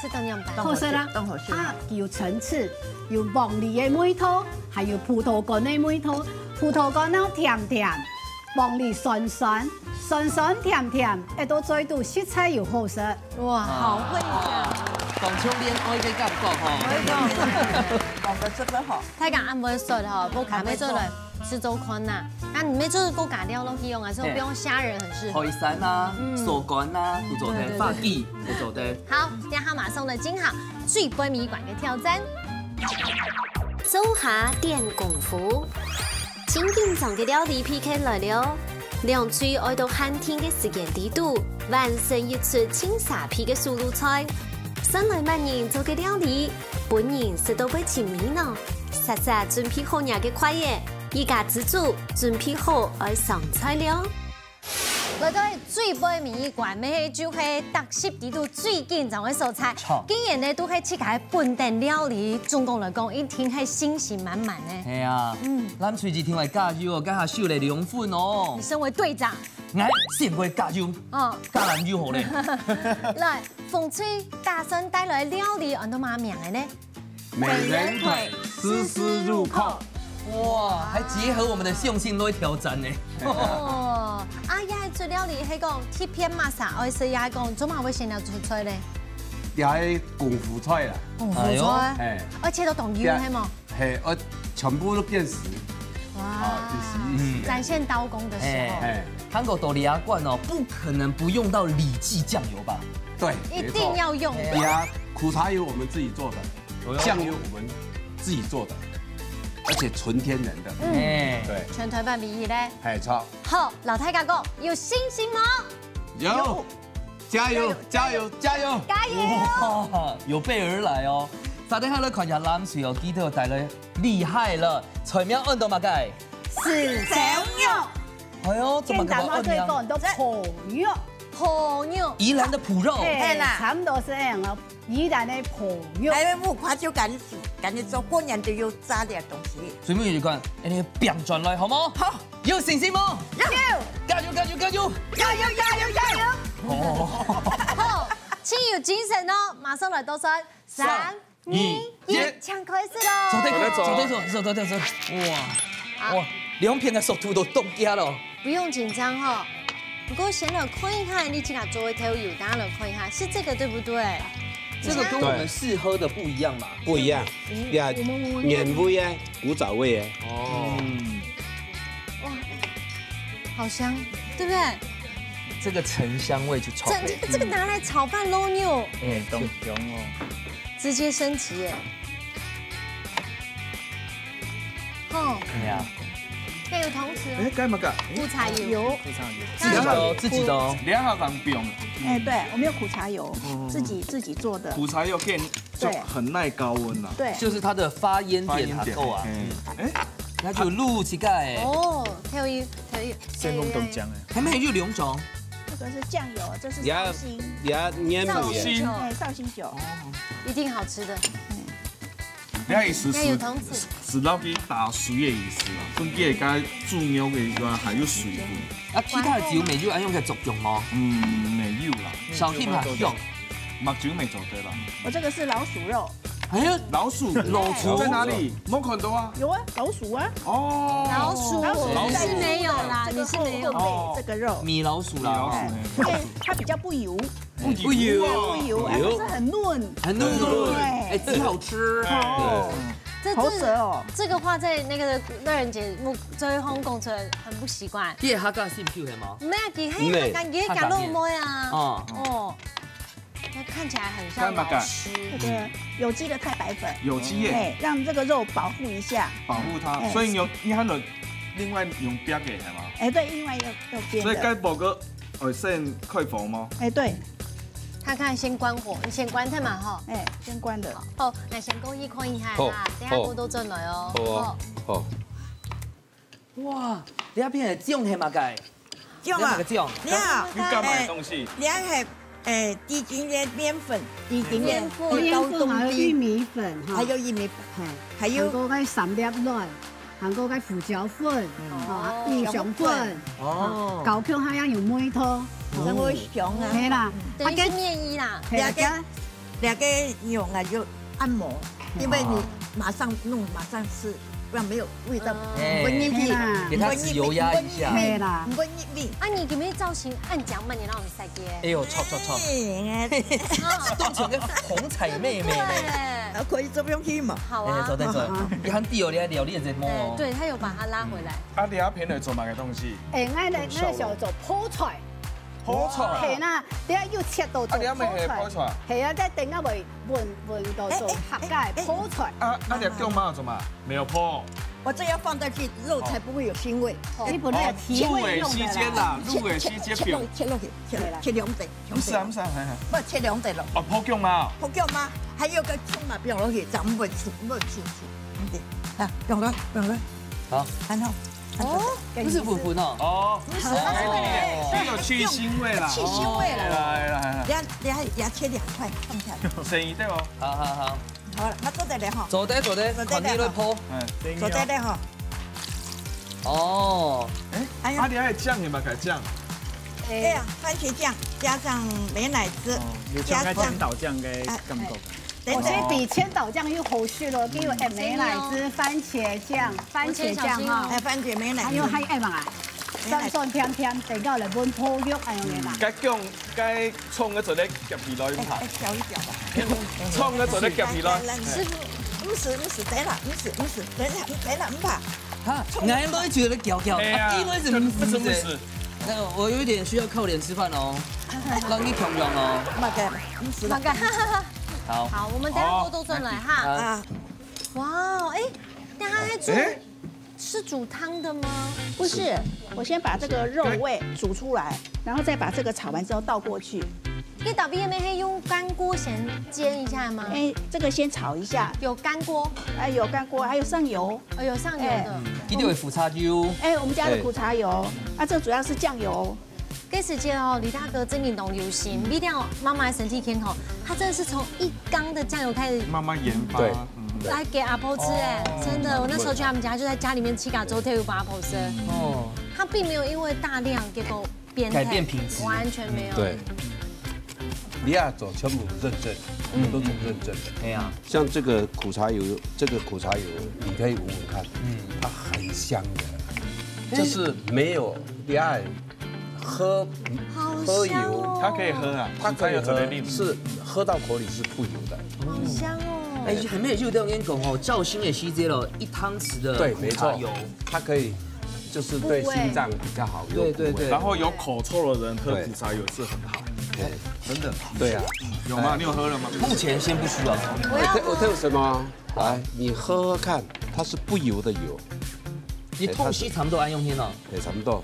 這當樣辦。好食啦，當好食。啊，有層次，有黃梨的味道， 還有葡萄乾个味道，葡萄乾呢甜甜，黃梨酸酸，酸酸甜甜，一到嘴肚實在有好食。哇，好會講。講出戀愛个感覺吼。我跟你講，講得真的好。大家恁會說吼，無卡妹做來試做看吶。啊，你妹做過加料落去用啊，所以不用蝦仁很適合。海產啊，嗯。手感啊，都做得，對，對，對。發髻都做得。好，這下馬上來進行最尾一關个挑戰。 灶下展功夫。盡緊張个料理PK來了，兩隊愛到限定个時間裡肚，完成一出盡沙鼻个手路菜。算來麼人做个料理，分人食到會尋味呢？煞煞準備好若个筷仔，一家之煮準備好愛上菜了。 來到最尾尾一關，乜係就係特色裡肚最緊張个所在。好。既然呢，都係自家本地料理，總共來講，一定係信心滿滿呢。係啊，嗯。咱隨時聽話加油哦，這下手來兩分哦。你身為隊長。𠊎先會加油，哦。加油好咧。來，紅隊打算帶來个料理，安到麼名个呢？ 美人腿絲絲入扣。哇，還結合我們的用心來挑戰呢。哦，啊，這係主料理係講特別麼儕，愛食也講做麼會選擇出菜咧？這係功夫菜啦。功夫菜，哎喲。哎。而且都當油係無？嘿，呃，全部都變實。哇，啊，就是，嗯。展現刀工的時候。哎。哎。韓國料理館哦，不可能不用到李記醬油吧？對，一定要用的。沒錯。呀，苦茶油我們自己做的。 醬油我們自己做的，而且純天然的。嗯。哎。對。全台灣唯一咧。哎，著。好，摎大家講，有信心無？有。有。加油，加油，加油！加油！哇，有備而來哦。大家來看一下藍隊哦，佢兜帶來厲害了，菜名安到麼个？四炒肉。哎喲，做麼个簡單嘛，安呢？就講到炒肉。牯肉。宜蘭的牯肉。嘿，係啦。差不多是恁樣咯，宜蘭的牯肉。還有木瓜就趕緊，趕緊做，過年都有炸的東西。所以我就講，哎，你變轉來好無？好。有信心無？有。加油，加油，加油！加油，加油，加油！哦。好，請有精神哦，馬上來倒算。三、三、二、二、一，一。請開始咯。做得做，做得做，做得做。哇，哇，兩片的速度都凍結了。不用緊張哈。不過先來看一下，你自家做个豆油，大家來看一下，是這個對不對？這個跟我們試喝的不一樣嘛。不一樣，嗯，呀，我們，我們原味欸，古早味欸。哦。嗯。哇，好香，對不對？這個沉香味就超這，這個拿來炒飯摎肉。哎，當香哦。直接升級耶。吼，哎呀，還有同時哦，哎，該麼个？苦茶油，苦茶油。自己的哦，自己的哦。兩下人放。哎，對，我們有苦茶油，嗯，自己，自己做的。苦茶油可以就很耐高溫了。對。就是它的發煙點還夠啊。發煙點，嗯。哎，那就滷起來。哦，還有一，還有一，先弄豆漿哎。還沒有，就兩種。這個是醬油，這是紹興。呀，呀，年味耶。紹興酒。哎，紹興酒。一定好吃的。嗯。 你个意思係，係，係落去打水个意思啦，分佢个該豬肉个一個還有水分。啊，其他个酒味有恁樣个作用無？嗯，沒有啦。紹興還有。麥酒沒做得啦。我這個是老鼠肉。哎呀，老鼠，老鼠。在哪裡？沒看到啊。有啊，老鼠啊。哦。老鼠，老鼠。你是沒有啦，這個你是沒有。後，後背這個肉。米老鼠啦。米老鼠。哎，因為它比較不油。 不油哦。不油，哎，不是很嫩。很嫩哦。對。哎，極好吃。哦。這，這，好食哦。這個話在那個樂仁姐目，最後講出來很不習慣。你个客家心臼係無？毋係啊，佢係，毋係。客家，佢係客家妹啊。哦。哦。它看起來很像老師。這個有機的太白粉。有機耶。哎，讓這個肉保護一下。保護它，哎。所以你有，你還有另外用煏个係無？哎，對，另外用，用煏的。所以該寶哥 哦，先開火嗎？哎，對。看看先關火，你先關忒嘛吼。哎，先關的。好，來先過去看一下啦，好，等下鍋都轉來哦。好啊，好。哇，這片个醬係麼个？醬啊，這個醬。你好，你幹嘛的東西？哎，你係，哎，低筋的麵粉，低筋的麵粉，還有玉米粉哈，還有玉米粉，嘿，還有還有該三粒卵。 還過該胡椒粉，哦，五香粉，哦，搞香還要有味道，真會香啊。係啦，等於係麵衣啦。係啦，這個，這個用啊就按摩，因為你馬上弄，馬上吃，不然沒有味道，哎，不會入味，係啦，給它止油壓一下。不會入味，係啦。不會入味。啊，你今日造型恁靚嘛，你讓我們 哎喲，錯，錯，錯。哎，當成個紅彩妹妹呢。對。啊，可以做不用去嘛？好啊。哎，做得，做得。你還知哦，你還了解這麼哦。哎，對，他有把它拉回來。啊，你要平時做麼个東西？哎，𠊎呢，𠊎想做泡菜。泡菜啊？係啦，等下又切到做泡菜。啊，你還沒學泡菜？係啊，再等下會搵，搵到做客家的泡菜。啊，那你要幹嘛做嘛？沒有泡。我這要放下去，肉才不會有腥味。哦。你本來有提味用的啦。哦，入味時間啦，入味時間表。切，切，切落去，切落去。 切，切兩塊，毋使啊，毋使啊，嘿，嘿。毋，切兩塊咯。哦，泡薑嘛。泡薑嘛，還有個蔥嘛，放落去，就毋會臭，毋會臭，臭。嗯，對。啊，放落，放落。好。然後，哦，不是粉粉哦。哦，不是，它是那個，哦，有去腥味啦。去腥味啦。哦，來，來，來。等下，等下也切兩塊放下去。生意對哦。好，好，好。好了，那做得了哈。做得，做得，做得了哈。看你來泡。嗯，生意哦。做得了哈。哦。哎，哎呀。啊，你還有醬，有沒有改醬？哎呀，番茄醬加上美乃滋，哦，有像該加上千島醬个感覺。哎，哎。等等。我覺得比千島醬又好食咯，比如，哎，美乃滋、番茄醬、番茄醬哈。哎，番茄美乃滋。還有，還有，哎，嘛，酸酸甜甜，等到來搵泡肉，哎，有沒有啦？嗯，該講，該蔥个做得夾起來，哎，哎，攪一攪吧。蔥个做得夾起來。來，來，來，師傅，毋使，毋使，等一下，毋使，毋使，等一下，等一下，毋怕。 哈，𠊎來就來攪攪，哎呀，啊，佢來就毋使，毋使，毋使。那我有一點需要靠臉吃飯哦，讓你共樣哦。麼个，毋使啦。麼个，好。好，我們等下鍋都轉來哈。好。啊。哇哦，哎，等下還煮，哎。是煮湯的嗎？不是，我先把這個肉味煮出來，然後再把這個炒完之後倒過去。你到底係用乾鍋先煎一下嗎？哎，這個先炒一下。有乾鍋？哎，有乾鍋，還有上油。 哦，有上油的。哎。嗯，一定有苦茶油。哎，我們家的苦茶油，哎。啊，這主要是醬油。这时间哦，李大哥真的很用心，为了妈妈的身体健康，他真的是从一缸的酱油开始慢慢研发。对嗯来给阿婆吃哎，哦真的，我那时候去他们家，就在家里面自家做豆油给阿婆吃。哦，他并没有因为大量结果变改变品质完全没有。对，你要走全部认证，我们都走认证的。哎呀，像这个苦茶油，这个苦茶油你可以闻闻看，嗯，它很香的，这是没有你爱喝好喝油香哦，它可以喝啊，它可以喝有这个令，是喝到口里是不油的。好香哦。哎，还没有就这样跟讲哦，绍兴的时节咯，一汤匙的对，没错苦茶油，，它可以就是对心脏比较好，有对对对然后有口臭的人喝苦茶油是很好，哎真的对啊，有吗？你有喝了吗？目前先不需要。我要我特我特有什么？来，你喝喝看，它是不油的油，你痛西差不多爱用天哦。也差不多。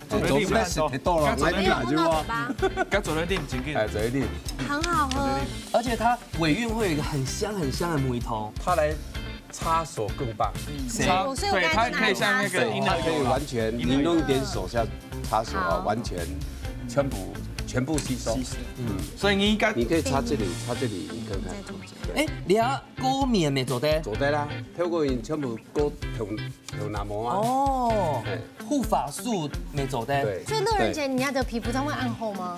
做得啉总是太多了，做得来你拿去哇。吧，该做得啉，真紧。哎，这一粒，很好喝。而且它尾韵会有一个很香很香的木鱼头。它来擦手更棒。谁？哦，所以我对，刚才它可以像那个就拿它婴儿它可以完全，你弄一点手下擦手啊，好完全全部全部吸收。所以你应该你可以擦这里，擦这里，你看看。哎，你要过敏没做得？做得啦，透过你全部勾同同那膜啊。哦哎，护发素没做得。对，所以乐仁姐，你家的皮肤它会暗厚吗？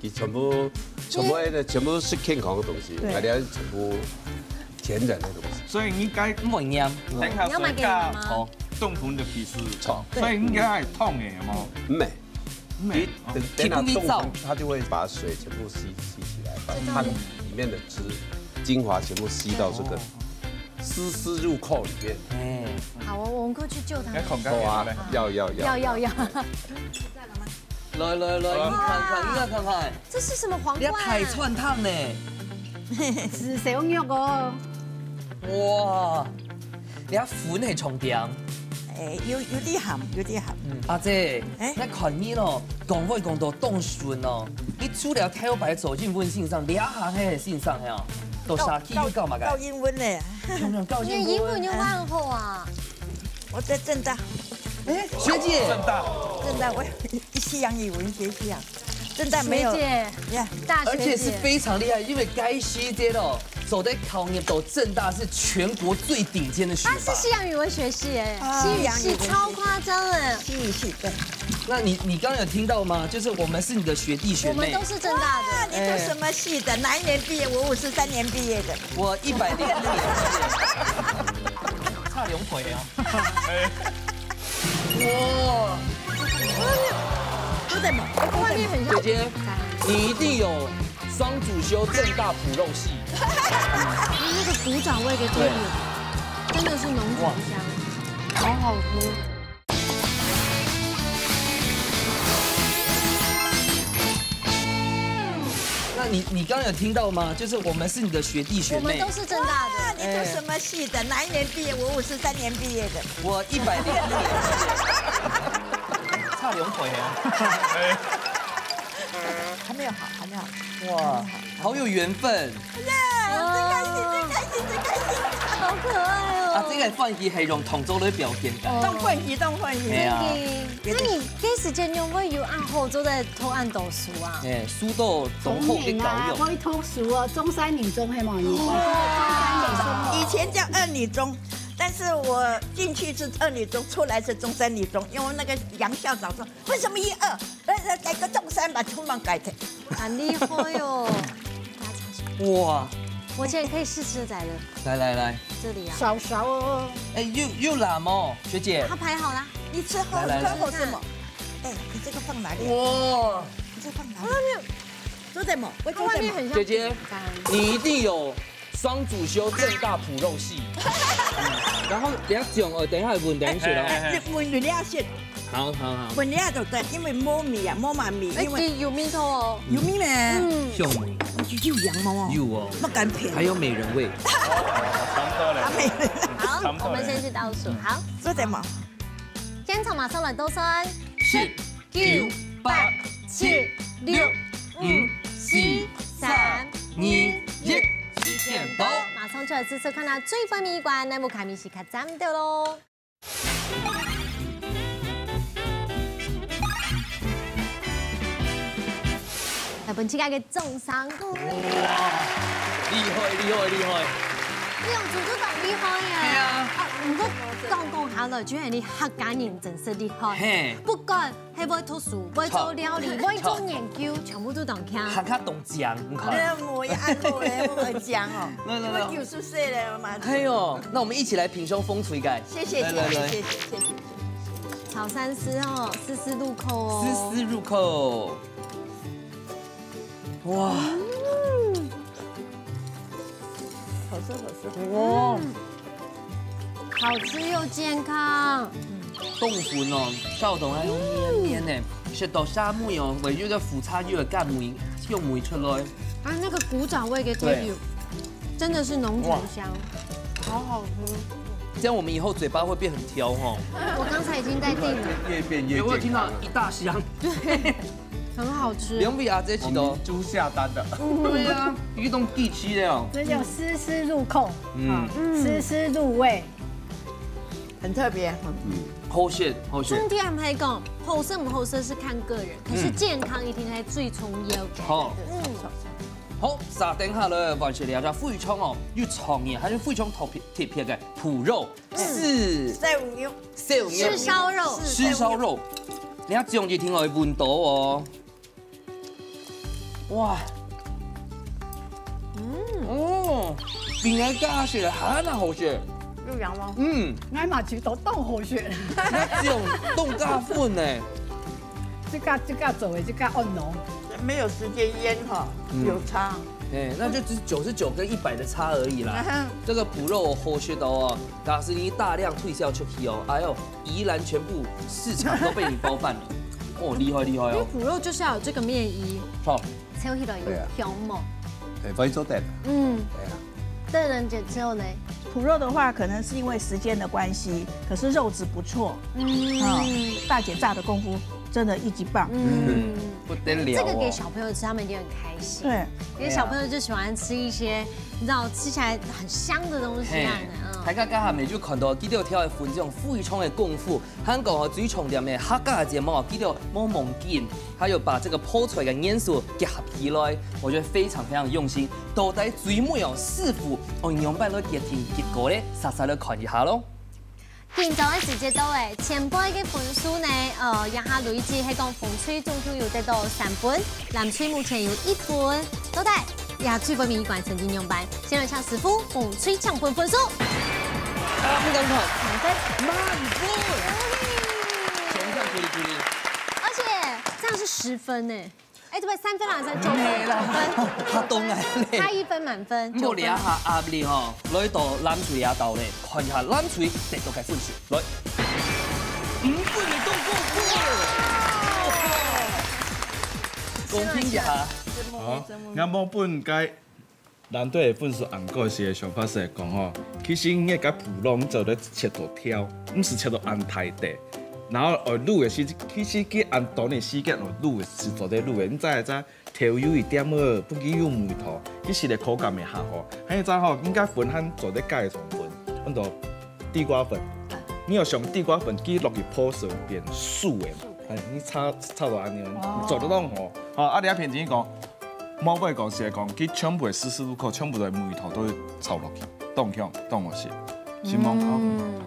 你全部全部那个全部是健康的东西，对大家全部天然的东西。所以你应该不一样。等一下你要买给你妈妈水到冻粉的皮是好所以应该会痛的，有吗？美，没你等等到皮肤会燥冻成，它就会把水全部吸吸起来，把它里面的汁精华全部吸到这个丝丝入扣里面。哎，好，我我们过去救他们。要孔好啊干嘞，，要要要要要要，来来来，你看看，你看看看，这是什么黄你要瓜啊？开串烫呢。是小肉哦。哇，你要粉很重点。哎，有有啲鹹，有啲鹹。阿姐，哎那看你咯，講話講到當順哦。你除了頭擺做英文先生，你還係先生係哦？到社區又搞麼个？教英文呢，用用教你的英文又蛮好啊。我在正大，哎，學姐，正大正大我西洋語文學系啊，正大没有学姐，呀，大学姐，而且是非常厲害，因為該學姐哦，走在考研到正大是全國最頂尖的學霸她是西洋语文学系哎，啊西语系超夸张哎，西语系对。那你你剛剛有聽到嗎？就是我們是你的學弟學妹我们都。是正大啊，的。你讀什麼系的？哪一年畢業？我五十三年畢業的。我一百零一年，差兩歲啊。哇，都在吗？外面很像姐姐，你一定有雙主修正大普肉系。那个古早味的甜点，真的是浓醇香，好好喝。那你你剛剛有聽到嗎？就是我們是你的學弟學妹我们都。是正大的，啊，你讀什麼系的？哪一年畢業？我五十三年畢業的。我一百零一年，差兩歲啊。還沒有好，還沒有好。哇，好有緣分。耶，真開心，真開心，真開心。好可爱哦。啊，這個飯局係用同桌來表現的。當歡喜，當歡喜。哎呀那你这时间用会有暗后坐在偷暗读书啊？哎，書到同學的教育。可以讀書哦，中山女中係無？你講中山女中哦。以前叫二女中，但是我進去是二女中，出來是中山女中，因為那個楊校長說，為什麼一二？呃，改個中山吧，全部改掉。很厉害哦。哇，我现在可以试吃仔了，來來來，这里啊，少少哦。哎，又又辣哦，學姐。它排好啦。你吃好，來來你吃好什麼？哎，你這個放哪裡啊？哇，你這放哪裡？做什麼？我它外面很像姐姐饼干。你一定有雙主修正大普肉系。然後你要講哦，等一下問等一下哦。你問人家先，好好好。問人家就對，因為無味啊，無媽咪，哎，因為有名头哦。有味咩？嗯，秀美有羊毛哦，有哦，不敢騙。還有美人味。差不多了。阿美，好，差不多了我们先去倒数。好，做什麼？现场马上来倒算，十、九、八、七、六、五、四、三、二、一，時間到。马上就来试吃看它最后一关，那么开始开战斗喽。分自家个掌聲鼓勵。哇，厲害厲害厲害！你用煮都當厲害耶！係啊。啊，毋過講講下來，就係你客家人真係厲害。嘿。不管係會讀書、會做料理、會做研究，全部都當強。客家當強，你看。哎呀，無也愛好咧，我會講哦。來來來。我九十歲了嘛。哎呦，那我們一起來品嘗風廚个。謝謝謝謝謝謝謝謝謝。炒三絲哦，絲絲入口哦。絲絲入口。哇。好吃好吃。哇。好吃又健康。冬粉哦，燒到還有綿綿呢，食到沙木哦，會有个苦茶油个甘味、香味出來。啊，那個古早味个甜油，真的是濃醇香，好好吃。這樣我們以後嘴巴會變很挑哦。我剛才已經在定了。越變越健康了。我有聽到一大箱。對。 很好吃。兩位阿姊知道。豬下單的。對啊，一種地區的哦。這叫絲絲入口，嗯，絲絲入味，很特別。嗯，好食，好食。重點還講，好食毋好食是看個人，可是健康一定係最重要的。好，嗯，好，續等下來，還係這隻肥腸哦，又長呢，還係非常特別特別个脯肉，是燒肉，燒肉，是燒肉，你看這樣一定會聞到哦。 哇，嗯，哦，比𠊎家食个還較好食。有樣無？嗯，𠊎嘛覺得當好食。該這種凍咖粉呢？這個這個做的這個按濃，沒有時間醃哈，有差。哎，那就只九十九跟一百的差而已啦。這個脯肉好食到哦，假使你大量推銷出去哦，哎喲， 宜蘭全部市場都被你包辦了。哦，厲害厲害哦！因為脯肉就是要有這個麵衣。好，炒起來有香無？對，可以做蛋。嗯，對啊，個人接受呢。脯肉的話，可能是因為時間的關係，可是肉質不錯，嗯，大姐炸的功夫真的一級棒。嗯，不得了哦。這個給小朋友吃，他們一定很開心。對，因為小朋友就喜歡吃一些，你知道，吃起來很香的東西啊。嗯，大家剛才就看到，佢兜挑个分這種非常的功夫， 還過哦，最重點个客家節目哦，佢兜無忘記，還有把這個泡菜个元素結合起來，我覺得非常非常用心。到底最尾哦，師傅哦，仰般來決定結果咧？煞煞來看一下咯。緊張个時節到咧，前輩个分數呢，呃，這下累積係講紅隊總共有得到三分，藍隊目前有一分，到底 這最尾一關成績仰般？先來請師傅紅隊請分分數。啊，不敢看。滿分。滿分。掌聲鼓勵鼓勵。而且這樣是十分呢。哎，這邊三分啦，才九分，沒啦，九分。他懂啊。差一分滿分，九分。莫這下壓力吼，來到藍隊這兜咧，看一下藍隊得到个分數。來，五分的總分。公平一下。好，𠊎無分該 藍隊个分數恁高時个想法係講吼，其實你个脯肉做得切到條，毋使切到恁大塊。然後愛滷个時，其實佢恁短个時間愛滷个係做得滷个，你知知，豆油一點仔，分佢有味道，其實个口感會較好。還有一隻吼，應該粉還做得加个成分，安到地瓜粉。你愛想地瓜粉，佢落去泡水變素个，哎，你炒炒到恁樣，做得當好。好，啊，你愛騙自己講， 莫會講係講，佢全部个絲絲入口，全部个味道都炒落去，當香，當好食。承蒙。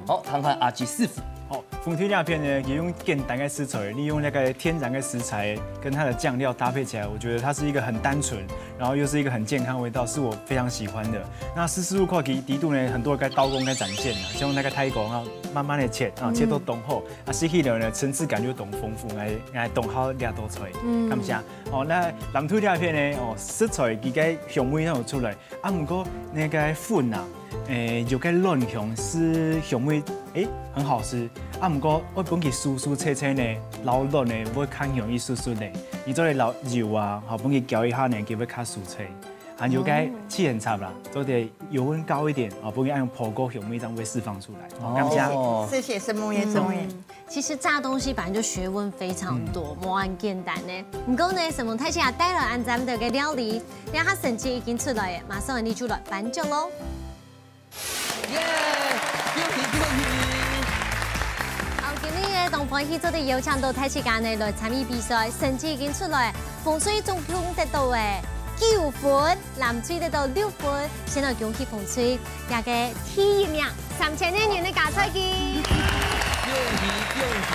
好，談談阿吉師傅。好，紅隊這片呢，佢用簡單个食材，利用那個天然个食材跟它的醬料搭配起來，我覺得它是一個很單純，然後又是一個很健康的味道，是我非常喜歡的。那絲絲入口其實底肚呢，很多个刀工在展現啊，像那個大哥啊，慢慢的切啊，切到當好，啊，食起來呢，層次感就當豐富，來來當好這道菜，感謝。 哦，該藍隊這片呢，哦，食材佢个香味有出來，啊，毋過該个粉啊，誒，有个卵香係香味，誒，很好吃。啊，毋過愛分佢酥酥脆脆呢，摎卵呢會較容易酥酥呢。你做得摎油啊，好，分佢攪一下呢，佢會較酥脆。還有个七層塔啦，做得油溫高一點，啊，分佢恁樣泡過香味，這樣會釋放出來。哦，感謝。謝謝承蒙爺，承蒙爺。 其實炸東西本來就學問非常多，無恁簡單呢。毋過呢，承蒙大姐帶來恁讚个料理，這下成績已經出來了，馬上你就來頒獎咯。耶！恭喜恭喜！好，今日呢，當歡喜做得邀請到大自家呢來參與比賽，成績已經出來，紅隊總共得到誒九分，藍隊得到六分。先來恭喜紅隊，這个第一名三千元个加菜金。恭喜恭喜！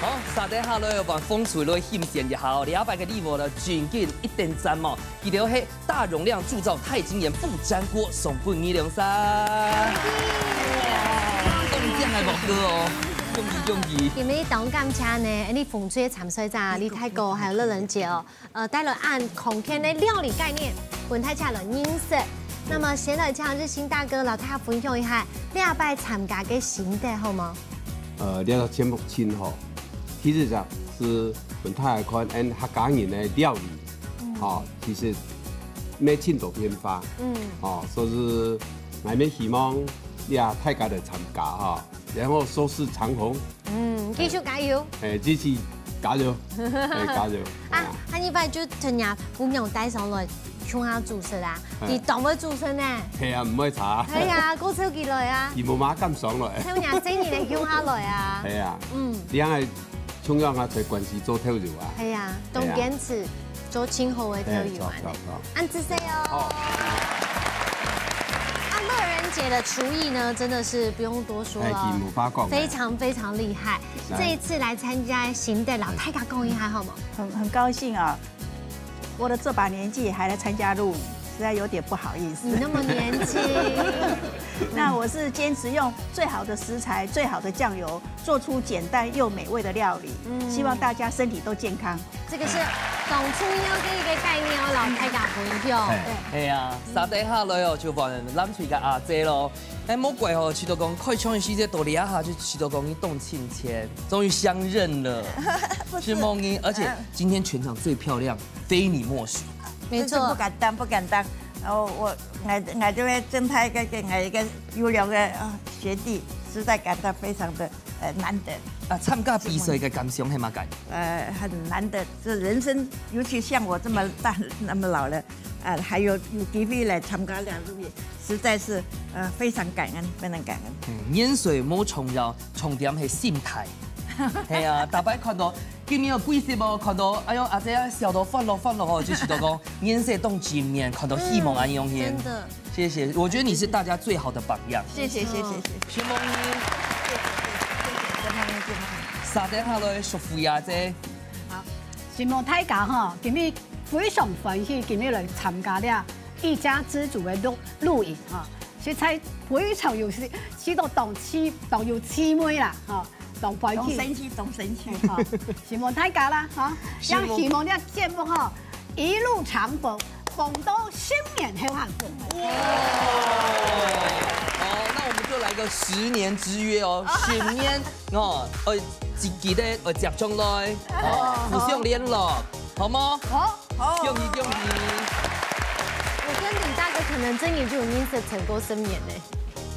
好，續等下來換紅隊來欣賞一下哦，這擺个禮物呢，真緊一等讚哦！佢兜係大容量鑄造鈦金岩不沾鍋送分你兩儕。中獎个目標哦，恭喜恭喜！今日當感謝呢，你紅隊參賽者李大哥還有樂仁姐哦，呃，帶了恁康健个料理概念，分大家來認識。那麼先來請日新大哥摎大家分享一下，這擺參加个心得好無？呃，這个節目真好，其實上係分大家看，俺客家人个料理，嗯。哦，其實乜真多變化，嗯。哦，所以係，𠊎乜希望你啊，大家來參加哈，然後收視長紅。嗯，繼續加油。哎，繼續加油，哎，加油。啊，哎呀。下禮拜就同人家分享帶上來，共下主持啊，哎。你當會主持呢？係啊，毋會差。係啊，過手機來啊。佢無嘛敢上來。聽人生意來共下來啊。係啊，嗯。你樣个 中央啊，在關係做頭路啊。係啊，當堅持，係啊。做今後个頭路啊。哎，著，著，著。恁仔細哦。哦。啊，樂仁姐的廚藝呢，真的是不用多說了，哎，佢無話講。非常非常厲害。來。這一次來參加心得，摎大家講一下好無？很，很高興啊，我的這把年紀還來參加露營，實在有點不好意思。你那麼年輕。那我是堅持用最好的食材、最好的醬油， 做出簡單又美味的料理，嗯。希望大家身體都健康。這个係當重要个一个概念哦，摎大家分享。係，係啊，續等下來哦，就換藍隊个阿姐囉。哎，莫怪哦，試著講開場个時節到這下，就試著講你當親切，終於相認了。不是。是夢英，而且今天全場最漂亮，非你莫屬。沒錯。真是不敢當，不敢當。哦，我，我，𠊎這位正太个，个，𠊎一个優良个，啊，學弟，實在感到非常的 呃，難得。啊，參加比賽个感想係麼个？呃，很難得，這人生，尤其像我這麼大，那麼老了，啊，還有，有機會來參加這樣東西，實在是，呃，非常感恩，非常感恩。嗯，年歲無重要，重點係心態。係啊，逐擺看著今日个季節哦，看著，哎喲，阿姐啊，笑到歡樂歡樂哦，就知著講，人生當正面，看著希望恁樣形。嗯，真的。 謝謝，我覺得你是大家最好的榜樣。謝謝，謝謝，謝謝。承蒙你。謝謝，謝謝，承蒙你，承蒙你。續等下來淑慧阿姐。好，承蒙大家哈，今日非常歡喜，今日來參加這一家之煮个露，露營哈，實在非常有趣，試著當趣，當有趣味啦哈。 當歡喜。當生趣，當生趣。好，承蒙大家啦，哈。承蒙。也希望這節目吼，一路長紅，紅到十年後還紅。哇！哦，那我們就來個十年之約哦，十年哦，呃，一直个，呃，接上來，哦，互相聯絡，好嗎？好。 好。恭喜，恭喜！我跟李大哥可能真的就認識超過十年呢。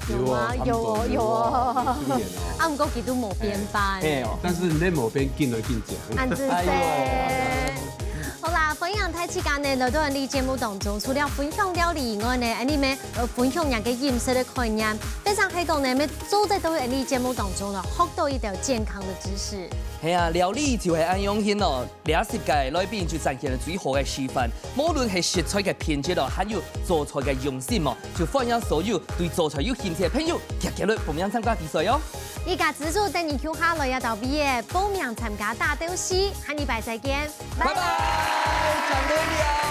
有嗎？有哦，有哦，有哦。有哦，有哦。啊，毋過佢都無變吧？哎，但是你無變，緊來緊講。恁仔細。哎喲。好啦，歡迎大自家呢來到𠊎俚節目當中，除了分享料理以外呢，𠊎俚乜，呃，分享人个飲食个概念，變成係講呢，乜做得到𠊎俚節目當中呢，學到一條健康个知識。係啊，料理就係恁樣形咯。 這集个來賓就展現了最好个示範，無論係食材个品質咯，還有做菜个用心哦，就歡迎所有對做菜有興趣个朋友，遽遽來報名參加比賽哦。這个資訊等你共下來這兜位仔，報名參加打鬥敘，下禮拜再見，拜拜。拜拜，掌聲了。